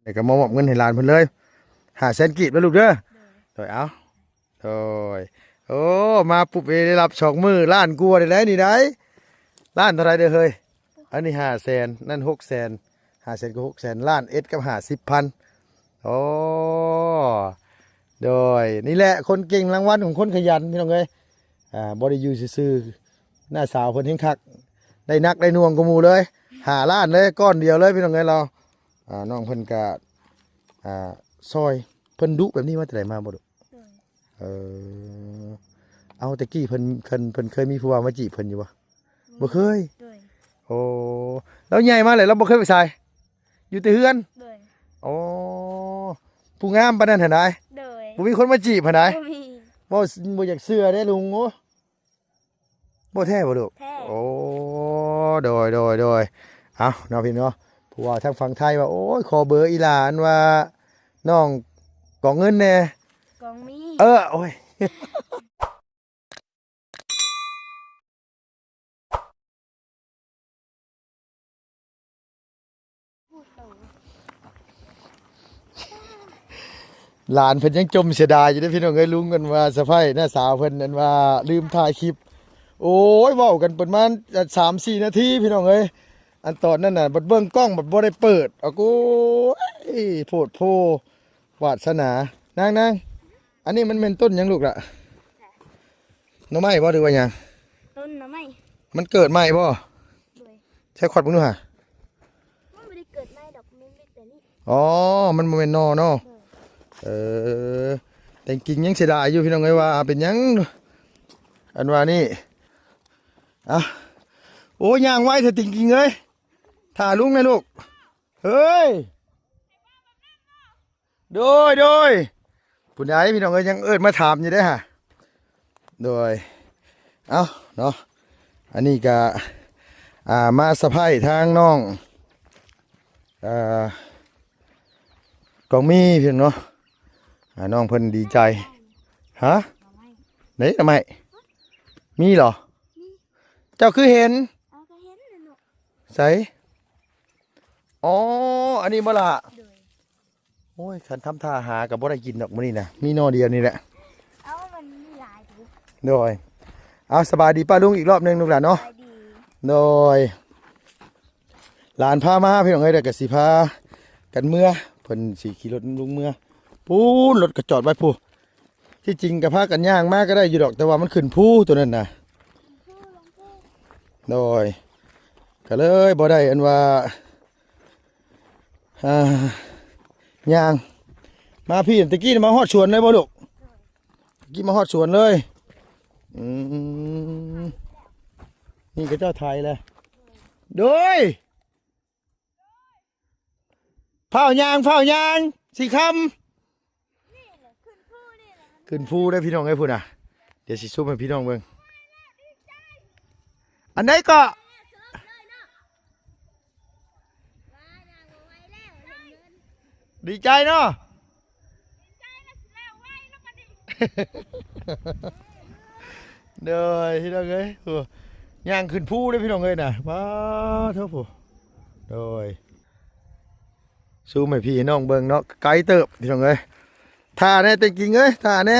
ແລ້ວກໍມາມອບເງິນໃຫ້ຫຼານເພິ່ນເລີຍ ຫ້າແສນກີບເດີລູກເດີ. ໂດຍ ໂດຍ ເອົາ ໂດຍ ໂອ້ ມາປຸບນີ້ໄດ້ຮັບສອງມື້ ລ້ານກວ່າໄດ້ແລ້ວນີ້ໄດ໋. ລ້ານເທົ່າໃດເດີເຮີ້ຍ? ອັນນີ້ຫ້າແສນ ນັ້ນຫົກແສນ ຫ້າແສນກັບຫົກແສນ ລ້ານເອັດກັບຫ້າສິບພັນ. ໂອ້ ໂດຍ ນີ້ແຫຼະຄົນເກັ່ງ ລາງວັນຂອງຄົນຂະຫຍັນ ພີ່ນ້ອງເອີຍ. ອ່າ ບໍ່ໄດ້ຢູ່ຊື່ໆ ນ້າສາວເພິ່ນແຮງຄັກ ໄດ້ໜັກໄດ້ໜ່ວງກວ່າໝູ່ເລີຍ ຫ້າລ້ານເລີຍ ກ້ອນດຽວເລີຍ ພີ່ນ້ອງເອີຍ. ລາວ ອ່າ ນ້ອງເພິ່ນກະ ອ່າ ຊ່ອຍ ເພິ່ນດຸແບບນີ້ມາແຕ່ໃດມາບໍ່ດຸ? ໂດຍ ເອີ ເອົາ ແຕ່ກີ້ເພິ່ນ ເພິ່ນ ເພິ່ນເຄີຍມີຜູ້ບ່າວມາຈີບເພິ່ນຢູ່ບໍ່? ບໍ່ເຄີຍ. ໂດຍ ໂອ້ ລາວໃຫຍ່ມາແລ້ວ ລາວບໍ່ເຄີຍໄປໃສ ຢູ່ແຕ່ເຮືອນ. ໂດຍ ໂອ້ ຜູ້ງາມປານນັ້ນຫັ້ນໃດ໋. ໂດຍ ບໍ່ມີຄົນມາຈີບຫັ້ນໃດ໋. ບໍ່ມີ ບໍ່ ບໍ່ຢາກເຊື່ອເດ້ລຸງ. ໂອ້ ບໍ່ແທ້ບໍ່ລູກ? ແທ້ ໂອ້ ໂດຍ ໂດຍ ໂດຍ ເອົາເນາະພີ່ເນາະ ຜູ້ວ່າທາງຝັ່ງໄທວ່າ ໂອ້ຍ ຂໍເບີອີ່ຫຼ້າ ອັນວ່ານ້ອງກອງເງິນແດ່ ກອງມີ ເອີ ໂອ້ຍ ຫຼານເພິ່ນຍັງຈົ່ມເສຍດາຍຢູ່ເດ້ພີ່ນ້ອງເອີຍ. ລຸງ ອັນວ່າສະໃພ້ນ້າສາວເພິ່ນ ອັນວ່າລືມຖ່າຍຄລິບ ໂອ້ຍ ເວົ້າກັນປະມານສາມສີ່ນາທີພີ່ນ້ອງເອີຍ. ອັນຕອນນັ້ນນະ ບັດເບິ່ງກ້ອງບັດບໍ່ໄດ້ເປີດ ໂອ້ຍ ໂພດໂພ ວາດສະໜາ. ນາງ ນາງ ອັນນີ້ມັນແມ່ນຕົ້ນຫຍັງລູກລະ? ໜໍ່ໄມ້ບໍ່ ຫຼືວ່າຫຍັງ? ຕົ້ນໜໍ່ໄມ້ ມັນເກີດໃໝ່ບໍ່? ໂດຍ ໃຊ້ຂວັດເບິ່ງດູຫາ. ມັນບໍ່ໄດ້ເກີດໃໝ່ດອກ ມັນມີແຕ່ນີ້. ອໍ ມັນບໍ່ແມ່ນໜໍ່ເນາະ. ໂດຍ ເອີ ແຕ່ງກິ່ງຍັງເສຍດາຍຢູ່ພີ່ນ້ອງເອີຍ ວ່າເປັນຫຍັງ ອັນວ່ານີ້. ອ່ະ ໂອ້ ຍ່າງໄວແທ້ຕິງກິ່ງເອີຍ ຖ້າລຸງແດ່ລູກ. ເຮີ້ຍ ໂດຍ ໂດຍ ຜູ້ໃດພີ່ນ້ອງເອີຍ ຍັງເອີ້ນມາຖາມຢູ່ເດ້ຫະ. ໂດຍ ເອົ້າເນາະ ອັນນີ້ກະ ອ່າ ມາສະໄພທາງນ້ອງ ອ່າ ກອງມີພີ່ນ້ອງເນາະ. ອ່າ ນ້ອງເພິ່ນດີໃຈ. ຮະ? ເດ້ ໜໍ່ໄມ້ ມີເຫລອ? ເຈົ້າຄືເຫັນ? ເອົາ ກະເຫັນແຫຼະເນາະ. ໃສ? ອໍ ອັນນີ້ບໍ່ລະ? ໂດຍ ໂອ້ຍ ຄັນທຳທ່າຫາກະບໍ່ໄດ້ກິນດອກມື້ນີ້ນະ ມີໜໍ່ດຽວນີ້ແຫຼະ. ເອົາ ມັນມີຫຼາຍຢູ່. ໂດຍ ເອົາ ສະບາຍດີປ້າລຸງອີກລອບໜຶ່ງລູກຫຼານເນາະ. ສະບາຍດີ. ໂດຍ ຫຼານພາມາພີ່ນ້ອງເອີຍ ແລ້ວກະຊິພາກັນເມືອ ເພິ່ນຊິຂີ່ລົດລຸງເມືອ ປູ້ນ ລົດກະຈອດໄວ້ປູ້ນ. ທີ່ຈິງກະພາກັນຍ່າງມາກະໄດ້ຢູ່ດອກ ແຕ່ວ່າມັນຂຶ້ນພູໂຕນັ້ນນະ. ໂດຍ ກະເລີຍບໍ່ໄດ້ອັນວ່າ ອ່າ ຍ່າງມາພີ້. ຕະກີ້ມາຮອດສວນເລີຍບໍ່ລູກ? ຕະກີ້ມາຮອດສວນເລີຍ. ອືມ ນີ້ເຂົາເຈົ້າໄຖແລ້ວ. ໂດຍ ຟ້າວຍ່າງ ຟ້າວຍ່າງ ຊິຄ່ຳ. ຂຶ້ນພູເດ້ພີ່ນ້ອງເອີຍພຸ້ນນະ. ດຽວຊິຊູມໃຫ້ພີ່ນ້ອງເບິ່ງ. ອັນໃດເກາະ? ດີໃຈເນາະ. ໂດຍ ພີ່ນ້ອງເອີຍ ໂອ້ ຍ່າງຂຶ້ນພູເດ້ພີ່ນ້ອງເອີຍນະ. ປາໂທ້ ໂດຍ ຊູມໃຫ້ພີ່ນ້ອງເບິ່ງເນາະ ໄກເຕີບພີ່ນ້ອງເອີຍ. ຖ້າແດ່ແຕ່ງກິ່ງເອີຍ ຖ້າແດ່.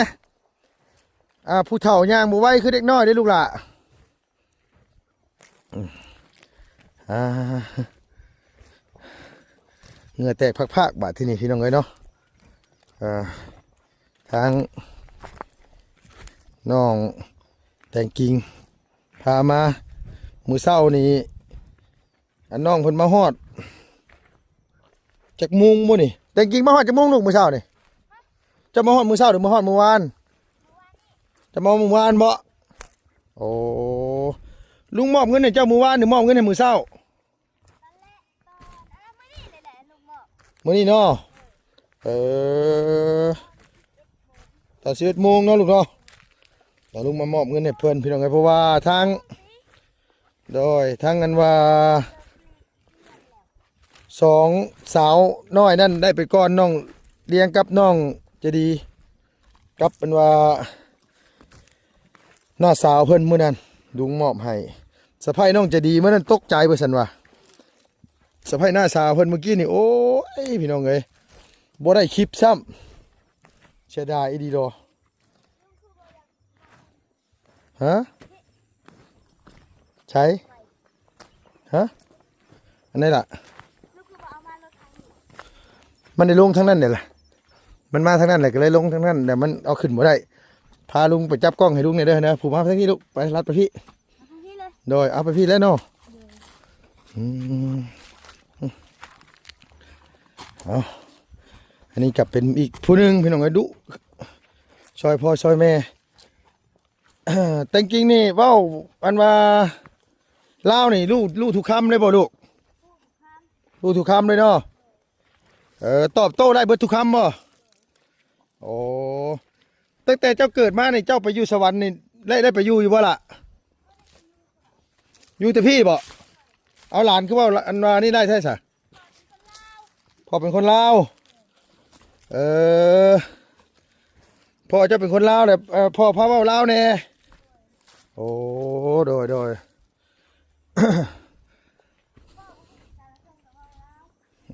ອ່າ ຜູ້ເຖົ້າຍ່າງບໍ່ໄວຄືເດັກນ້ອຍເດ້ລູກຫຼ້າ. ອ່າ ເຫື່ອແຕກພາກໆ ບາດທີນີ້ພີ່ນ້ອງເອີຍເນາະ. ອ່າ ທາງນ້ອງແຕ່ງກິ່ງພາມາ ມື້ເຊົ້ານີ້ ອັນນ້ອງເພິ່ນມາຮອດຈັກໂມງມື້ນີ້? ແຕ່ງກິ່ງມາຮອດຈັກໂມງລູກ ມື້ເຊົ້ານີ້? ເຈົ້າມາຮອດມື້ເຊົ້າ ຫຼືມາຮອດມື້ວານ? ເຈົ້າມາຮອດມື້ວານບໍ? ໂອ້ ລຸງມອບເງິນໃຫ້ເຈົ້າມື້ວານ ຫຼືມອບເງິນໃຫ້ມື້ເຊົ້າ? ມື້ນີ້ເນາະ. ເອີ ຕອນສິບເອັດໂມງເນາະລູກເນາະ ແລ້ວລຸງມາມອບເງິນໃຫ້ເພິ່ນພີ່ນ້ອງເອີຍ ເພາະວ່າທາງ ໂດຍ ທາງອັນວ່າ ສອງສາວນ້ອຍນັ້ນໄດ້ໄປກ່ອນ ນ້ອງລຽງກັບນ້ອງໃຈດີ ກັບອັນວ່ານ້າສາວເພິ່ນມື້ນັ້ນ ລຸງມອບໃຫ້ສະໃພ້ນ້ອງໃຈດີ ມື້ນັ້ນຕົກໃຈວ່າຊັ້ນວ່າ ສະໃພ້ນ້າສາວເພິ່ນມື້ກີ້ນີ້ ໂອ້ຍ ພີ່ນ້ອງເອີຍ ບໍ່ໄດ້ຄລິບຊ້ຳ ເສຍດາຍອີ່ຫຼີດອກ. ຮະ? ໃສ? ຮະ? ອັນໃດລະ? ມັນໄດ້ລົງທາງນັ້ນແຫຼະລະ ມັນມາທາງນັ້ນແຫຼະ ກໍເລີຍລົງທາງນັ້ນ ແຕ່ມັນເອົາຂຶ້ນບໍ່ໄດ້. ພາລຸງໄປຈັບກ້ອງໃຫ້ລຸງແດ່ເດີ ນະ ຜູ້ມາທາງນີ້ລູກ ໄປ ລັດໄປພີ້. ເອົາທາງພີ້ເລີຍ. ໂດຍ ເອົາໄປພີ້ແຫຼະເນາະ. ອືມ ເອົາ ອັນນີ້ກໍເປັນອີກຜູ້ໜຶ່ງ ພີ່ນ້ອງເອີຍ ດຸຊ່ອຍພໍ່ຊ່ອຍແມ່. ແຕ່ງຈິງນີ້ເວົ້າ ອັນວ່າລາວນີ້ ຮູ້ ຮູ້ທຸກຄຳເລີຍບໍ່ລູກ? ຮູ້ທຸກຄຳເລີຍເນາະ. ເອີ ຕອບໂຕ້ໄດ້ເບິດທຸກຄຳບໍ່? ໂອ້ ຕັ້ງແຕ່ເຈົ້າເກີດມານີ້ ເຈົ້າໄປຢູ່ສະຫວັນນີ້ ໄດ້ ໄດ້ໄປຢູ່ຢູ່ບໍ່ລະ? ຢູ່ແຕ່ພີ້ບໍ່? ເອົາ ຫຼານຄືເວົ້າອັນວ່ານີ້ໄດ້ແທ້ສະ? ພໍ່ເປັນຄົນລາວ. ເອີ ພໍ່ເຈົ້າເປັນຄົນລາວແຫຼະ ເອີ ພໍ່ພາເວົ້າລາວແດ່. ໂອ້ ໂດຍ ໂດຍ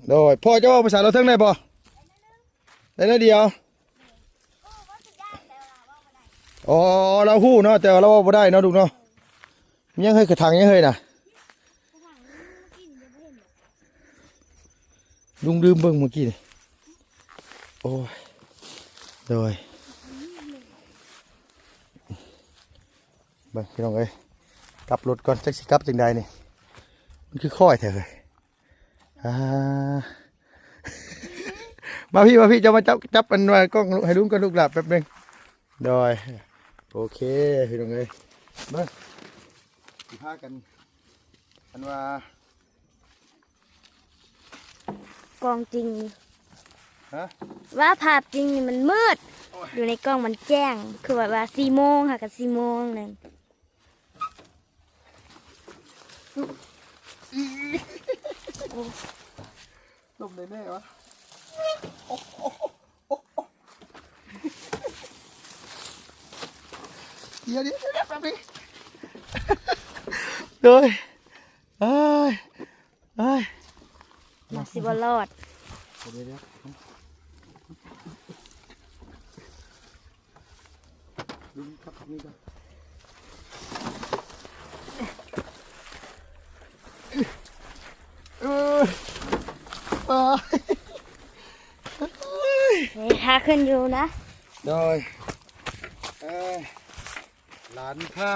ໂດຍ. ພໍ່ເຈົ້າເວົ້າພາສາລາວເທິງໄດ້ບໍ່? ໄດ້ໜ້ອຍດຽວ. ອໍ ລາວຮູ້ເນາະ ແຕ່ວ່າລາວເວົ້າບໍ່ໄດ້ເນາະ ລູກເນາະ. ມີຫຍັງເຮີ້ຍ ກະຖັງຫຍັງເຮີ້ຍນະ? ລຸງລືມເບິ່ງມື້ກີ້ນີ້. ໂອ້ຍ ໂດຍ ເບິ່ງພີ່ນ້ອງເອີຍ ກັບລົດກ່ອນ ຈັກຊິກັບຈັ່ງໃດນີ້ ມັນຄືຄ້ອຍແທ້ເຮີ້ຍ. ອ່າ ມາພີ້ ມາພີ້ ເຈົ້າມາຈັບ ຈັບອັນວ່າກ້ອງໃຫ້ລຸງກ່ອນ ລູກຫຼ້າ ແປັບໜຶ່ງ. ໂດຍ ໂອເຄ ພີ່ນ້ອງເອີຍ ເບິ່ງ ຊິພາກັນ ອັນວ່າ ກ້ອງຈິງ ຮະ? ວ່າພາບຈິງນີ້ມັນມືດ ໂອ້ຍ ຢູ່ໃນກ້ອງມັນແຈ້ງ ຄືວ່າ ວ່າສີ່ໂມງ ຫາກັນສີ່ໂມງນັ້ນ. ລົມໄດ້ແນ່ວະ. ດຽວ ດຽວ ດຽວ ແປັບໜຶ່ງ ໂດຍ ອ້າຍ ອ້າຍ ມັນຊິບໍ່ລອດ. ດຽວ ດຽວ ເອີ ເອີ ເອີຍ ນີ້ ຫາຂຶ້ນຢູ່ນະ. ໂດຍ ເອີ ຫຼານພາ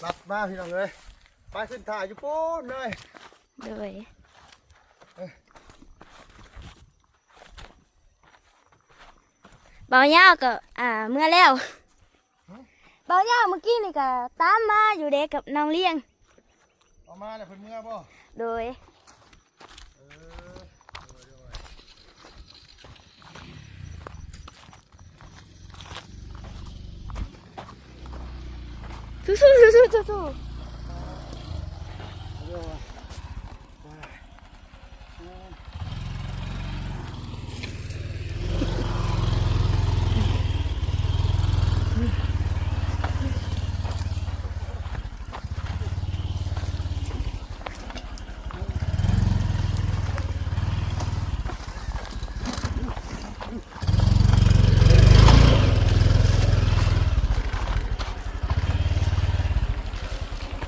ລັດມາ ພີ່ນ້ອງເອີຍ ໄປຂຶ້ນຖ້າຢູ່ພຸ້ນເລີຍ. ໂດຍ ເອີ ບ່າວຍາວກໍ ອ່າ ເມືອແລ້ວ. ຮະ? ບ່າວຍາວມື້ກີ້ນີ້ກໍຕາມມາຢູ່ເດ້ກັບນ້ອງລ້ຽງ. ເອົາມາແລ້ວເພິ່ນເມືອບໍ່? ໂດຍ ເອີ ໂດຍ ໂດຍ. ສູ້ໆ ສູ້ໆ ສູ້ໆ.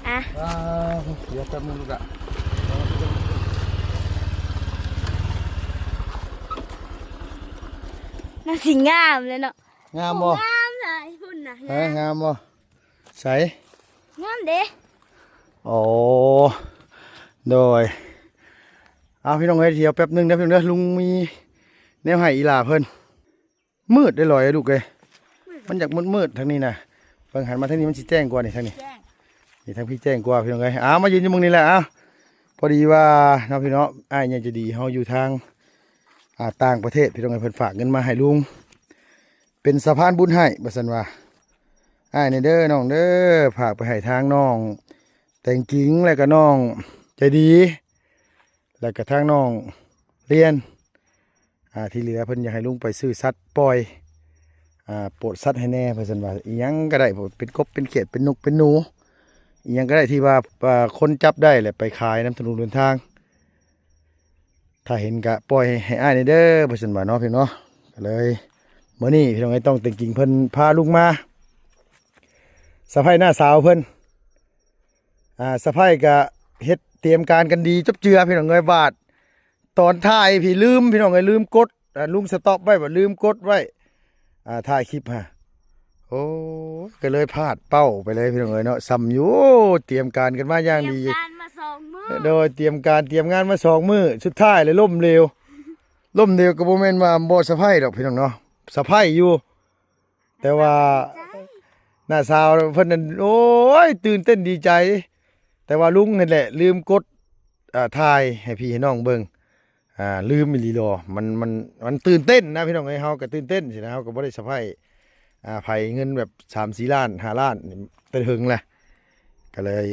ອ່ະ ອ່າ ດຽວແປັບໜຶ່ງລູກຫຼ້າ ໜ້າຊິງາມເລີຍເນາະ. ງາມບໍ່? ໂອ້ ງາມຫຼາຍພຸ້ນນະ. ເອີ ງາມບໍ່? ໃສ? ງາມເດ້. ໂອ້ ໂດຍ. ເອົາ ພີ່ນ້ອງເອີຍ ດຽວແປັບໜຶ່ງເດີພີ່ນ້ອງເດີ ລຸງມີແນວໃຫ້ອີ່ຫຼ້າເພິ່ນ. ມືດເດ້ຫຼອຍລູກເອີຍ ມັນຢາກມືດໆ ທາງນີ້ນະ. ເບິ່ງ ຫັນມາທາງນີ້ມັນຊິແຈ້ງກວ່ານີ້ ທາງນີ້ ແຈ້ງ ນີ້ ທາງພີ້ແຈ້ງກວ່າ ພີ່ນ້ອງເອີຍ. ເອົາ ມາຢືນຢູ່ໝ່ອງນີ້ແຫຼະ. ເອົາ ພໍດີວ່າເນາະ ພີ່ນ້ອງ ອ້າຍໃຫຍ່ໃຈດີເຮົາຢູ່ທາງ ອ່າ ຕ່າງປະເທດ ພີ່ນ້ອງເອີຍ ເພິ່ນຝາກເງິນມາໃຫ້ລຸງ ເປັນສະພານບຸນໃຫ້ ວ່າຊັ້ນວ່າ. ອ້າຍແດ່ເດີ ນ້ອງເດີ ຝາກໄປໃຫ້ທາງນ້ອງແຕງກິງ ແລ້ວກໍນ້ອງໃຈດີ ແລ້ວກໍທາງນ້ອງລຽນ. ອ່າ ທີ່ເຫຼືອເພິ່ນຢາກໃຫ້ລຸງໄປຊື້ສັດປ່ອຍ ອ່າ ໂປດສັດໃຫ້ແດ່ ວ່າຊັ້ນວ່າ. ອີ່ຫຍັງກໍໄດ້ ເປັນກົບ ເປັນຂຽດ ເປັນນົກ ເປັນໜູ ອີ່ຫຍັງກໍໄດ້ທີ່ວ່າ ອ່າ ຄົນຈັບໄດ້ ແລ້ວໄປຂາຍນຳຖະໜົນຫົນທາງ. ຖ້າເຫັນກະປ່ອຍໃຫ້ອ້າຍແດ່ເດີ ວ່າຊັ້ນວ່າເນາະ ພີ່ນ້ອງເນາະ. ກະເລີຍມື້ນີ້ ພີ່ນ້ອງເອີຍ ຕ້ອງແຕ່ງກິງເພິ່ນພາລຸງມາ ສະໃພ້ນ້າສາວເພິ່ນ ອ່າ ສະໃພ້ກະເຮັດຕຽມການກັນດີຈົບເຈືອ ພີ່ນ້ອງເອີຍ. ບາດຕອນຖ່າຍພີ້ລືມ ພີ່ນ້ອງເອີຍ ລືມກົດ ອ່າ ລຸງສະຕັອບໄວ້ ບາດລືມກົດໄວ້ ອ່າ ຖ່າຍຄລິບຫັ້ນ ໂອ້ຍ ກະເລີຍພາດເປົ້າໄປເລີຍ ພີ່ນ້ອງເອີຍເນາະ. ຊ່ຳຢູ່ ຕຽມການກັນມາຢ່າງດີ ຕຽມການມາສອງມື້ ໂດຍ ຕຽມການຕຽມງານມາສອງມື້ ສຸດທ້າຍເລີຍລົ້ມເຫຼວ. ລົ້ມເຫຼວກະບໍ່ແມ່ນວ່າບໍ່ສະໃພ້ດອກ ພີ່ນ້ອງເນາະ ສະໃພ້ຢູ່ ແຕ່ວ່າ ດີໃຈ ນ້າສາວເພິ່ນນັ້ນ ໂອ້ຍ ຕື່ນເຕັ້ນດີໃຈ ແຕ່ວ່າລຸງຫັ້ນແຫຼະລືມກົດ ອ່າ ຖ່າຍໃຫ້ພີ່ໃຫ້ນ້ອງເບິ່ງ ອ່າ ລືມອີ່ຫຼີດອກ ມັນ ມັນ ມັນຕື່ນເຕັ້ນນະ ພີ່ນ້ອງເອີຍ. ເຮົາກະຕື່ນເຕັ້ນຊີ້ນະ ເຮົາກະບໍ່ໄດ້ສະໃພ້ ອ່າ ໃຜເງິນແບບສາມສີ່ລ້ານ ຫ້າລ້ານ ແຕ່ເຖິງລະ ກະເລີຍ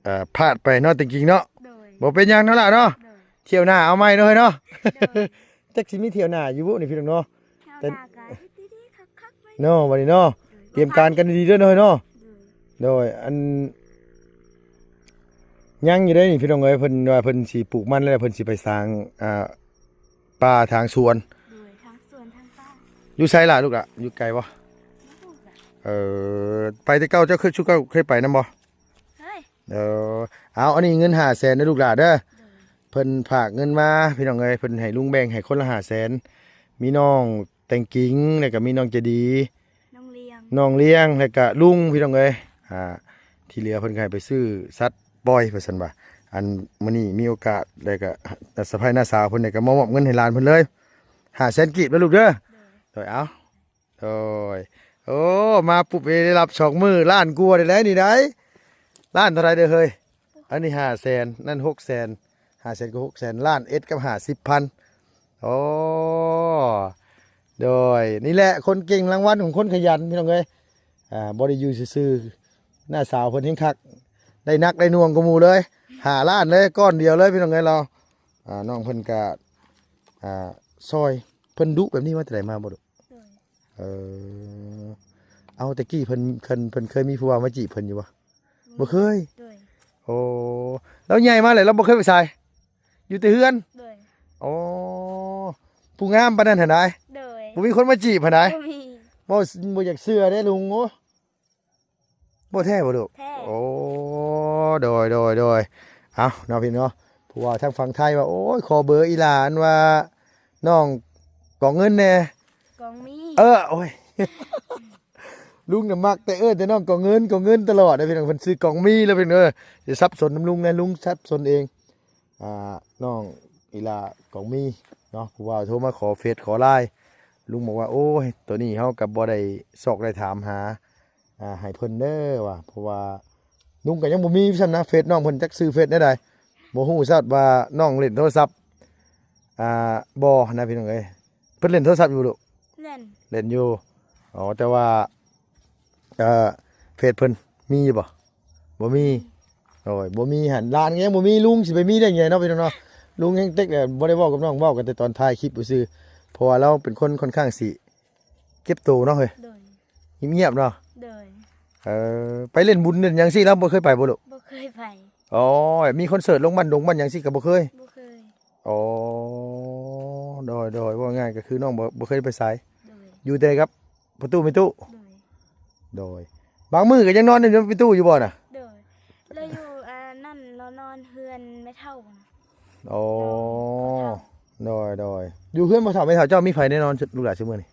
ອ່າ ພາດໄປເນາະ ແຕ່ງກິງເນາະ. ໂດຍ ບໍ່ເປັນຫຍັງເນາະຫຼ້າເນາະ ໂດຍ ຖ້ຽວໜ້າເອົາໃໝ່ເນາະເຮີຍເນາະ. ໂດຍ ຈັກຊິມີຖ້ຽວໜ້າຢູ່ບໍ່ນີ້ ພີ່ນ້ອງເນາະ. ແຕ່ ເນາະ ບາດນີ້ເນາະ ຕຽມການກັນດີໆເດີເນາະເນາະ. ໂດຍ ອັນ ຍັງຢູ່ເດ້ນີ້ ພີ່ນ້ອງເອີຍ ເພິ່ນວ່າເພິ່ນຊິປູກມັນແລ້ວ ເພິ່ນຊິໄປສ້າງ ອ່າ ປ່າທາງສວນ ໂດຍ ທາງສວນທາງປ່າ. ຢູ່ໃສລະລູກລະ ຢູ່ໄກບໍ່? ເອີ ໄປແຕ່ເກົ່າ ເຈົ້າເຄີຍ ຊຸເຈົ້າເຄີຍໄປນຳບໍ່? ເຄີຍ. ເອີ ເອົາ ອັນນີ້ເງິນຫ້າແສນເດີລູກຫຼ້າເດີ. ໂດຍ ເພິ່ນຝາກເງິນມາ ພີ່ນ້ອງເອີຍ ເພິ່ນໃຫ້ລຸງແບ່ງໃຫ້ຄົນລະຫ້າແສນ ມີນ້ອງແຕ່ງກິງ ແລ້ວກະມີນ້ອງໃຈດີ ນ້ອງລ້ຽງ ນ້ອງລ້ຽງ ແລ້ວກະລຸງ ພີ່ນ້ອງເອີຍ. ອ່າ ທີ່ເຫຼືອເພິ່ນກະໃຫ້ໄປຊື້ສັດປ່ອຍ ວ່າຊັ້ນວ່າ. ອັນມື້ນີ້ມີໂອກາດ ແລ້ວກະສະໃພ້ນ້າສາວເພິ່ນກະມາມອບເງິນໃຫ້ຫຼານເພິ່ນເລີຍ ຫ້າແສນກີບເດີລູກເດີ. ໂດຍ ໂດຍ ເອົາ ໂອ້ຍ ໂອ້ ມາປຸບໄດ້ຮັບສອງມື້ ລ້ານກວ່າໄດ້ແລ້ວນີ້ໄດ໋. ລ້ານເທົ່າໃດເດີເຮີຍ? ອັນນີ້ຫ້າແສນ ນັ້ນຫົກແສນ ຫ້າແສນກັບຫົກແສນ ລ້ານເອັດກັບຫ້າສິບພັນ. ໂອ້ ໂດຍ ນີ້ແຫຼະຄົນເກັ່ງ ລາງວັນຂອງຄົນຂະຫຍັນ ພີ່ນ້ອງເອີຍ. ອ່າ ບໍ່ໄດ້ຢູ່ຊື່ໆ ນ້າສາວເພິ່ນແຮງຄັກ ໄດ້ໜັກໄດ້ໜ່ວງກວ່າໝູ່ເລີຍ ຫ້າລ້ານເລີຍ ກ້ອນດຽວເລີຍ ພີ່ນ້ອງເອີຍ. ລາວ ອ່າ ນ້ອງເພິ່ນກະ ອ່າ ຊ່ອຍ ເພິ່ນດຸແບບນີ້ມາແຕ່ໃດມາບໍ່ດຸ? ໂດຍ ເອີ ເອົາ ແຕ່ກີ້ເພິ່ນ ເພິ່ນ ເພິ່ນເຄີຍມີຜູ້ບ່າວມາຈີບເພິ່ນຢູ່ບໍ່? ບໍ່ເຄີຍ. ໂດຍ ໂອ້ ລາວໃຫຍ່ມາແລ້ວ ລາວບໍ່ເຄີຍໄປໃສ ຢູ່ແຕ່ເຮືອນ. ໂດຍ ໂອ້ ຜູ້ງາມປານນັ້ນຫັ້ນໃດ. ໂດຍ ບໍ່ມີຄົນມາຈີບຫັ້ນໃດ. ບໍ່ມີ ບໍ່ ບໍ່ຢາກເຊື່ອເດ້ລຸງ. ໂອ້ ບໍ່ແທ້ບໍ່ລູກ? ແທ້ ໂອ້ ໂດຍ ໂດຍ ໂດຍ ເອົາເນາະພີ່ນ້ອງເນາະ. ຜູ້ວ່າທາງຝັ່ງໄທວ່າ ໂອ້ຍ ຂໍເບີອີ່ຫຼ້າ ອັນວ່ານ້ອງກອງເງິນແດ່ ກອງມີ. ເອີ ໂອ້ຍ ລຸງນະມັກແຕ່ເອີ້ນແຕ່ນ້ອງກອງເງິນ ກອງເງິນຕະຫຼອດເດີພີ່ນ້ອງ. ເພິ່ນຊື່ກອງມີແລ້ວພີ່ນ້ອງເອີຍ ຢ່າສັບສົນນຳລຸງນະ ລຸງສັບສົນເອງ. ອ່າ ນ້ອງອີ່ຫຼ້າກອງມີເນາະ ຜູ້ວ່າໂທມາຂໍເຟສຂໍລາຍ ລຸງບອກວ່າ ໂອ້ຍ ໂຕນີ້ເຮົາກະບໍ່ໄດ້ຊອກໄດ້ຖາມຫາ ອ່າ ໃຫ້ເພິ່ນເດີວ່າ ເພາະວ່າລຸງກະຍັງບໍ່ມີຊ້ຳນະ ເຟສນ້ອງເພິ່ນ ຈັກຊື່ເຟສແນວໃດ ບໍ່ຮູ້ຊ້ຳວ່ານ້ອງຫຼິ້ນໂທລະສັບ ອ່າ ບໍ່ນະ ພີ່ນ້ອງເອີຍ. ເພິ່ນຫຼິ້ນໂທລະສັບຢູ່ບໍ່ລູກ? ເລ່ນ ເລ່ນຢູ່. ອໍ ແຕ່ວ່າ ເອີ ເຟສເພິ່ນມີຢູ່ບໍ່? ບໍ່ມີ. ໂອ້ຍ ບໍ່ມີຫັ້ນ ຫຼານກະຍັງບໍ່ມີ ລຸງຊິໄປມີໄດ້ຈັ່ງໃດເນາະ ພີ່ນ້ອງເນາະ. ລຸງແຮງເຕັກແຫຼະ ບໍ່ໄດ້ເວົ້າກັບນ້ອງ ເວົ້າກັນແຕ່ຕອນຖ່າຍຄລິບຊື່ໆ ເພາະວ່າລາວເປັນຄົນຄ່ອນຂ້າງຊິເກັບໂຕເນາະເຮີຍ. ໂດຍ ງຽບໆເນາະ. ໂດຍ ເອີ ໄປຫຼິ້ນບຸນຫຼິ້ນຫຍັງຊີ້ ລາວບໍ່ເຄີຍໄປບໍ່ລູກ? ບໍ່ເຄີຍໄປ. ອໍ ມີຄອນເສີດລົງບ້ານດົງບ້ານຫຍັງຊີ້ກະບໍ່ເຄີຍ? ບໍ່ເຄີຍ. ອໍ ໂດຍ ໂດຍ ເວົ້າງ່າຍກະຄືນ້ອງບໍ່ ບໍ່ເຄີຍໄປໃສ ໂດຍ ຢູ່ແຕ່ກັບພໍ່ຕູ້ແມ່ຕູ້. ໂດຍ ໂດຍ ບາງມື້ກະຍັງນອນຢູ່ແມ່ຕູ້ຢູ່ບໍ່ນະ? ໂດຍ ລາວຢູ່ ອັນນັ້ນ ລາວນອນເຮືອນແມ່ເຖົ້ານະ. ອໍ ໂດຍ ໂດຍ ຢູ່ເຮືອນພໍ່ເຖົ້າແມ່ເຖົ້າ ເຈົ້າມີໃຜແນ່ນອນລູກຫຼານຊຸມື້ນີ້?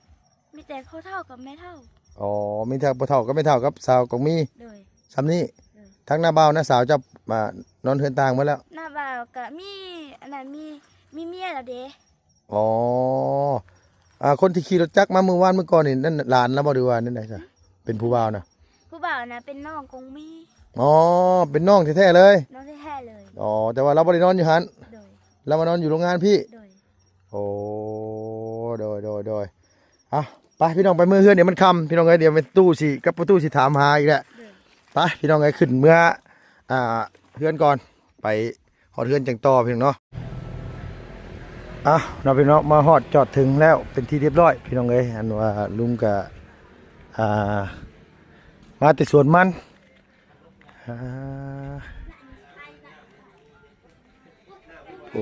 ມີແຕ່ພໍ່ເຖົ້າກັບແມ່ເຖົ້າ. ອໍ ມີແຕ່ພໍ່ເຖົ້າກັບແມ່ເຖົ້າກັບສາວກອງມີ. ໂດຍ ຊ່ຳນີ້. ໂດຍ ທັງນ້າບ່າວນ້າສາວເຈົ້າ ອ່າ ນອນເຮືອນຕ່າງໝົດແລ້ວ. ນ້າບ່າວກະມີ ອັນນັ້ນ ມີ ມີເມຍແລ້ວເດ. ອໍ ອ່າ ຄົນທີ່ຂີ່ລົດຈັກມາມື້ວານມື້ກ່ອນນີ້ ນັ້ນຫຼານລາວບໍ່ ຫຼືວ່າແນວໃດຊະ? ເປັນຜູ້ບ່າວນະ? ຜູ້ບ່າວນະເປັນນ້ອງກອງມີ. ອໍ ເປັນນ້ອງແທ້ໆເລີຍ. ນ້ອງແທ້ໆເລີຍ. ອໍ ແຕ່ວ່າລາວບໍ່ໄດ້ນອນຢູ່ຫັ້ນ. ໂດຍ ລາວມານອນຢູ່ໂຮງງານພີ້. ໂດຍ ໂອ້ ໂດຍ ໂດຍ ໂດຍ. ເອົາ ໄປພີ່ນ້ອງ ໄປເມືອເຮືອນ ດຽວມັນຄ່ຳ ພີ່ນ້ອງເອີຍ. ດຽວແມ່ຕູ້ຊິກັບພໍ່ຕູ້ຊິຖາມຫາອີກແຫຼະ. ໂດຍ ໄປພີ່ນ້ອງເອີຍ ຂຶ້ນເມືອ ອ່າ ເຮືອນກ່ອນ ໄປຮອດເຮືອນຈັ່ງຕໍ່ພີ່ນ້ອງເນາະ. ເອົາເນາະພີ່ນ້ອງ ມາຮອດຈອດເຖິງແລ້ວເປັນທີ່ຮຽບຮ້ອຍພີ່ນ້ອງເອີຍ. ອັນວ່າລຸງກະ ອ່າ ມາແຕ່ສວນມັນ ອ່າ ໂອ້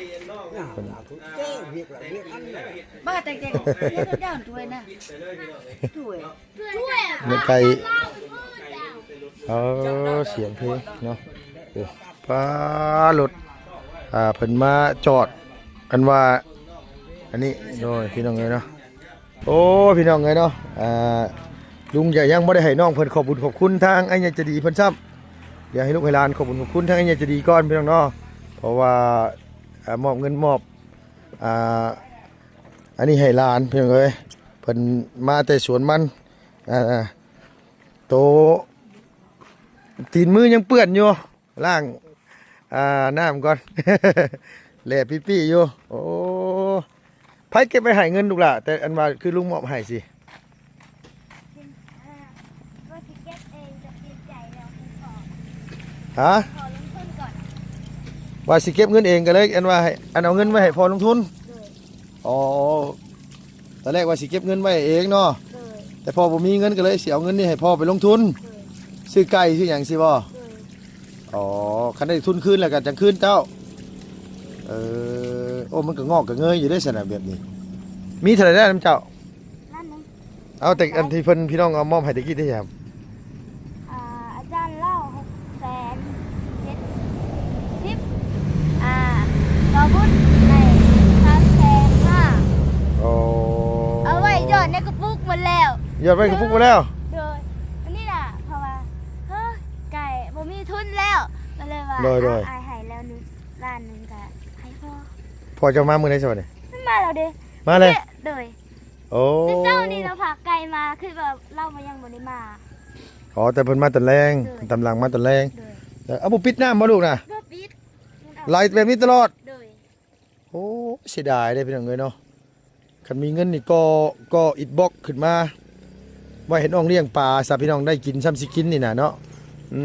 ເຈົ້ວຽກລະວຽກອັນນັ້ນ ບ້າແຕ່ງໆ ເຮັດດາວຖ້ວຍນະ ຖ້ວຍ ແມ່ໄກ່ ເອີ ສຽງເພງເນາະ. ໂອ້ ປ້າ ລົດ ອ່າ ເພິ່ນມາຈອດ ອັນວ່າ ອັນນີ້ ໂດຍ ພີ່ນ້ອງເອີຍເນາະ. ໂອ້ ພີ່ນ້ອງເອີຍເນາະ ອ່າ ລຸງຈະຍັງບໍ່ໄດ້ໃຫ້ນ້ອງເພິ່ນຂອບບຸນຂອບຄຸນທາງອ້າຍໃຫຍ່ໃຈດີເພິ່ນຊ້ຳ. ດຽວໃຫ້ລູກໃຫ້ຫຼານຂອບບຸນຂອບຄຸນທາງອ້າຍໃຫຍ່ໃຈດີກ່ອນ ພີ່ນ້ອງເນາະ ເພາະວ່າ ອ່າ ມອບເງິນມອບ ອ່າ ອັນນີ້ໃຫ້ຫຼານ ພີ່ນ້ອງເອີຍ. ເພິ່ນມາແຕ່ສວນມັນ ອ່າ ໂຕ ຕີນມືຍັງເປື້ອນຢູ່ ລ້າງ ອ່າ ນ້ຳກ່ອນ ແຫຼະປີ້ໆຢູ່. ໂອ້ ໃຜເກັບໄວ້ໃຫ້ເງິນລູກຫຼ້າ ແຕ່ອັນວ່າຄືລຸງມອບໃຫ້ຊິ? ວ່າຊິເກັບເອງ ແຕ່ປ່ຽນໃຈແລ້ວ ຂໍ ຮະ? ຂໍລົງທຶນກ່ອນ ວ່າຊິເກັບເງິນເອງ ກໍເລີຍອັນວ່າໃຫ້ ອັນເອົາເງິນໄວ້ໃຫ້ພໍ່ລົງທຶນ. ໂດຍ ອໍ ຕອນແລກວ່າຊິເກັບເງິນໄວ້ເອງເນາະ ໂດຍ ແຕ່ພໍ່ບໍ່ມີເງິນ ກໍເລີຍຊິເອົາເງິນນີ້ໃຫ້ພໍ່ໄປລົງທຶນ ໂດຍ ຊື້ໄກ່ຊື້ຫຍັງຊີ້ບໍ່? ໂດຍ ອໍ ຄັນໄດ້ທຶນຄືນແລ້ວກໍຈັ່ງຄືນເຈົ້າ. ເອີ ໂອ້ ມັນກໍງອກກໍເງີຍຢູ່ເດ້ຊັ້ນນະ ແບບນີ້. ມີເທົ່າໃດແລ້ວນຳເຈົ້າ? ລ້ານໜຶ່ງ. ເອົາແຕ່ອັນທີ່ເພິ່ນ ພີ່ນ້ອງເອົາມອບໃຫ້ແຕ່ກີ້ເດ້ຫຍັງ? ອ່າ ອາຈານລາວຫົກແສນເຈັດສິບ ອ່າ ບໍ່ບຸນໄດ້ສາມແສນຫ້າ. ໂອ້ ເອົາໄວ້ຢອດໃນກະປຸກໝົດແລ້ວ ຢອດໄວ້ກະປຸກໝົດແລ້ວ. ໂດຍ ອັນນີ້ນະ ເພາະວ່າ ເອີ ໄກ່ບໍ່ມີທຶນແລ້ວ ກໍເລີຍວ່າ ໂດຍ ໂດຍ ເອົາ ອ້າຍໃຫ້ແລ້ວໜຶ່ງ ລ້ານໜຶ່ງ ກໍໃຫ້ພໍ່. ພໍ່ເຈົ້າມາມື້ໃດຊະບັດນີ້? ມາແລ້ວເດ້ ມາແລ້ວ. ໂດຍ ໂອ້ ແຕ່ເຊົ້ານີ້ລາວພາໄກ່ມາ ຄືວ່າລາວບໍ່ ຍັງບໍ່ໄດ້ມາ. ອໍ ແຕ່ເພິ່ນມາຕອນແລງ ໂດຍ ເພິ່ນຕາມຫຼັງມາຕອນແລງ. ໂດຍ ເອີ ເອົາ ບໍ່ປິດນ້ຳບໍ່ລູກນະ? ບໍ່ປິດ ໄຫຼແບບນີ້ຕະຫຼອດ. ໂດຍ ໂອ້ ເສຍດາຍເດ້ພີ່ນ້ອງເອີຍເນາະ. ຄັນມີເງິນນີ້ກໍ ກໍອິດບລັອກຂຶ້ນມາ ໄວ້ໃຫ້ນ້ອງລ້ຽງປາຊະ ພີ່ນ້ອງໄດ້ກິນ ຊ່ຳຊິກິນນີ້ນະເນາະ. ອື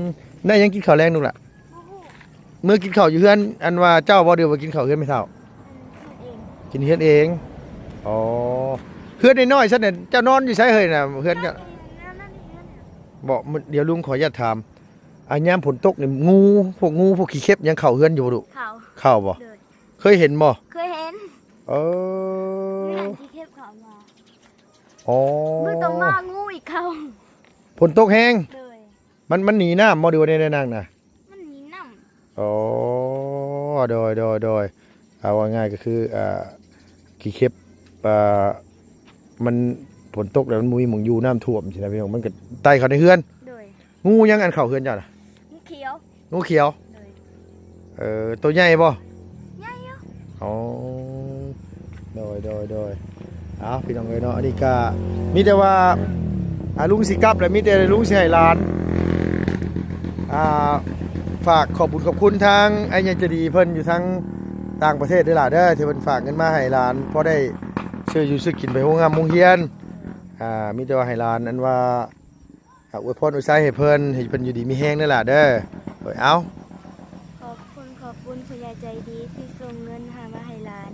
ມ ໄດ້ຫຍັງກິນເຂົ້າແລງລູກຫຼ້າ? ບໍ່ຮູ້ ມື້ກິນເຂົ້າຢູ່ເຮືອນ ອັນວ່າເຈົ້າບໍ່ ຫຼືວ່າກິນເຂົ້າເຮືອນແມ່ເຖົ້າ? ອັນ ກິນເອງ ກິນເຮືອນເອງ. ອໍ ເຮືອນນ້ອຍໆຊັ້ນນະ ເຈົ້ານອນຢູ່ໃສເຮີ້ຍນະ ເຮືອນເຈົ້າ? ນອນຢູ່ເຮືອນ ບໍ່ ດຽວລຸງຂໍອະນຸຍາດຖາມ ອາ ຍາມຝົນຕົກນີ້ ງູ ພວກງູ ພວກຂີ້ເຂັບຫຍັງເຂົ້າເຮືອນຢູ່ບໍ່ລູກ? ເຂົ້າ ເຂົ້າບໍ່? ໂດຍ ເຄີຍເຫັນບໍ່? ເຄີຍເຫັນ. ເອີ ມີຫຍັງຂີ້ເຂັບເຂົ້າມາ. ອໍ ມື້ຕໍ່ມາງູອີກເຂົ້າ. ຝົນຕົກແຮງ? ໂດຍ ມັນ ມັນໜີນ້ຳບໍ່ ຫຼືວ່າແນວໃດນາງນະ? ມັນໜີນ້ຳ. ອໍ ໂດຍ ໂດຍ ໂດຍ ເອົາວ່າງ່າຍກໍຄື ອ່າ ຂີ້ເຂັບ ອ່າ ມັນ ຝົນຕົກແລ້ວມັນບໍ່ມີໝ່ອງຢູ່ ນ້ຳຖ້ວມຊີ້ນະພີ່ນ້ອງ ມັນກໍໄຕ່ເຂົ້າໃນເຮືອນ. ໂດຍ ງູຫຍັງອັນເຂົ້າເຮືອນເຈົ້ານະ? ງູຂຽວ. ງູຂຽວ. ໂດຍ ເອີ ໂຕໃຫຍ່ບໍ່? ໃຫຍ່ຢູ່. ອໍ ໂດຍ ໂດຍ ໂດຍ ເອົາ ພີ່ນ້ອງເອີຍເນາະ ອັນນີ້ກະມີແຕ່ວ່າ ອາ ລຸງຊິກັບແລ້ວ ມີແຕ່ລຸງຊິໃຫ້ຫຼານ ອ່າ ຝາກຂອບບຸນຂອບຄຸນທາງອ້າຍໃຫຍ່ໃຈດີເພິ່ນຢູ່ທາງຕ່າງປະເທດເດີຫຼ້າເດີ ທີ່ເພິ່ນຝາກເງິນມາໃຫ້ຫຼານ ພໍໄດ້ຊື້ຢູ່ຊື້ກິນໄປໂຮງຮ່ຳໂຮງຮຽນ. ອ່າ ມີແຕ່ວ່າໃຫ້ຫຼານ ອັນວ່າ ອາ ອວຍພອນອວຍໄຊໃຫ້ເພິ່ນ ໃຫ້ເພິ່ນຢູ່ດີມີແຮງເດີຫຼ້າເດີ. ໂດຍ ເອົາ ຂອບຄຸນ ຂອບຄຸນຜູ້ໃຫຍ່ໃຈດີທີ່ສົ່ງເງິນຫາມາໃຫ້ຫຼານ.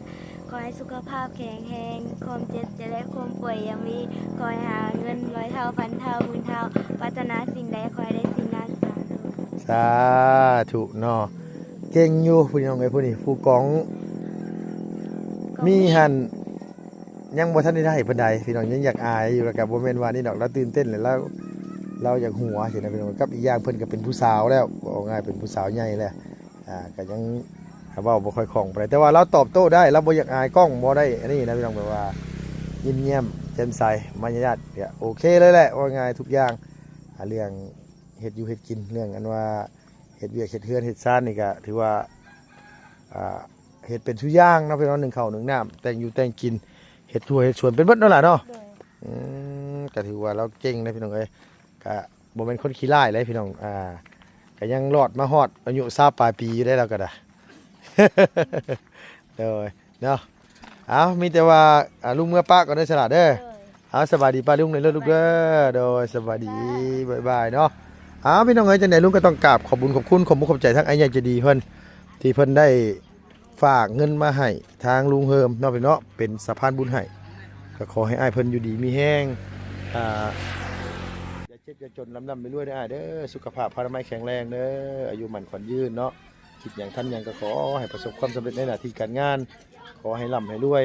ຂໍໃຫ້ສຸຂະພາບແຂງແຮງ, ຄວາມເຈັບຈະແລະຄວາມປ່ວຍຢ່າມີ. ຂໍໃຫ້ຫາເງິນຮ້ອຍເທົ່າ, ພັນເທົ່າ, ໝື່ນເທົ່າ. ປາດຖະໜາສິ່ງໃດ ຂໍໃຫ້ໄດ້ສິ່ງນັ້ນ. ສາທຸ. ສາທຸເນາະ. ເກັ່ງຢູ່ ຜູ້ນ້ອງເອີຍ, ຜູ້ນີ້ ຜູ້ກອງ ກອງ ມີຫັ້ນ ຍັງບໍ່ທັນໄດ້ໄດ້ປານໃດ ພີ່ນ້ອງ, ຍັງຢາກອາຍຢູ່. ແລ້ວກໍບໍ່ແມ່ນວ່ານີ້ດອກ, ລາວຕື່ນເຕັ້ນ ແລ້ວລາວ ລາວຢາກຫົວຊີ້ນະ ພີ່ນ້ອງ. ກັບອີກຢ່າງເພິ່ນກໍເປັນຜູ້ສາວແລ້ວ, ເວົ້າງ່າຍເປັນຜູ້ສາວໃຫຍ່ແລ້ວ, ອ່າ ກໍຍັງ ເວົ້າບໍ່ຄ່ອຍຄ່ອງປານໃດ ແຕ່ວ່າລາວຕອບໂຕ້ໄດ້ ລາວບໍ່ຢາກອາຍກ້ອງ ບໍ່ໄດ້ອັນນີ້ນະພີ່ນ້ອງ ແບບວ່າຍິ້ມແຍ້ມແຈ່ມໃສ ມາຍາດ ກະໂອເຄເລີຍແຫຼະ ເວົ້າງ່າຍທຸກຢ່າງ ອ່າ ເລື່ອງເຮັດຢູ່ເຮັດກິນ ເລື່ອງອັນວ່າເຮັດວຽກເຮັດເຮືອນເຮັດຊານນີ້ກະຖືວ່າ ອ່າ ເຮັດເປັນທຸກຢ່າງເນາະພີ່ນ້ອງ ໜຶ້ງເຂົ້າໜຶ້ງນ້ຳ ແຕ່ງຢູ່ແຕ່ງກິນ ເຮັດທົ່ວເຮັດສວນເປັນເບິດເນາະຫຼ້າເນາະ. ໂດຍ ອືມ ກະຖືວ່າລາວເກັ່ງເດ້ພີ່ນ້ອງເອີຍ ກະບໍ່ແມ່ນຄົນຂີ້ລ້າຍເດ້ພີ່ນ້ອງ ອ່າ ກະຍັງລອດມາຮອດອາຍຸຊາວປາຍປີຢູ່ເດ້ລາວກະດາ ໂດຍ ເນາະ ເອົາ ມີແຕ່ວ່າ ອ່າ ລຸງເມືອປະກ່ອນເດີສະຫຼາເດີ. ໂດຍ ເອົາ ສະບາຍດີປ້າລຸງເດີລູກເດີ. ໂດຍ ສະບາຍດີ ບາຍບາຍເນາະ. ເອົາ ພີ່ນ້ອງເອີຍ ຈັ່ງໃດລຸງກໍຕ້ອງກາບຂອບບຸນຂອບຄຸນ ຂອບມຸກຂອບໃຈທາງອ້າຍໃຫຍ່ໃຈດີເພິ່ນ ທີ່ເພິ່ນໄດ້ຝາກເງິນມາໃຫ້ທາງລຸງເຮີມເນາະ ເປັນເນາະ ເປັນສະພານບຸນໃຫ້ ກໍຂໍໃຫ້ອ້າຍເພິ່ນຢູ່ດີມີແຮງ ອ່າ ຢ່າເຈັບຢ່າຈົນ ລ່ຳໆລວຍໆເດີອ້າຍເດີ ສຸຂະພາບພະລາໄມແຂງແຮງເດີ ອາຍຸໝັ້ນຂວັນຍືນເນາະ. ຄິດຫຍັງທຳຫຍັງກໍຂໍໃຫ້ປະສົບຄວາມສຳເລັດໃນໜ້າທີ່ການງານ ຂໍໃຫ້ລ່ຳໃຫ້ລວຍ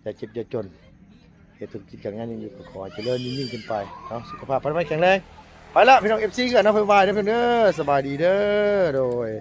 ຢ່າເຈັບຢ່າຈົນ ເຮັດທຸລະກິດການງານຫຍັງຢູ່ກໍຂໍໃຫ້ຈະເລີນຍິ່ງໆຂຶ້ນໄປເນາະ ສຸຂະພາບພະລາໄມແຂງແຮງ. ໄປລະພີ່ນ້ອງ ເອັຟຊີ ຄືກັນເນາະ ບາຍບາຍເດີເພິ່ນເດີ ສະບາຍດີເດີ. ໂດຍ.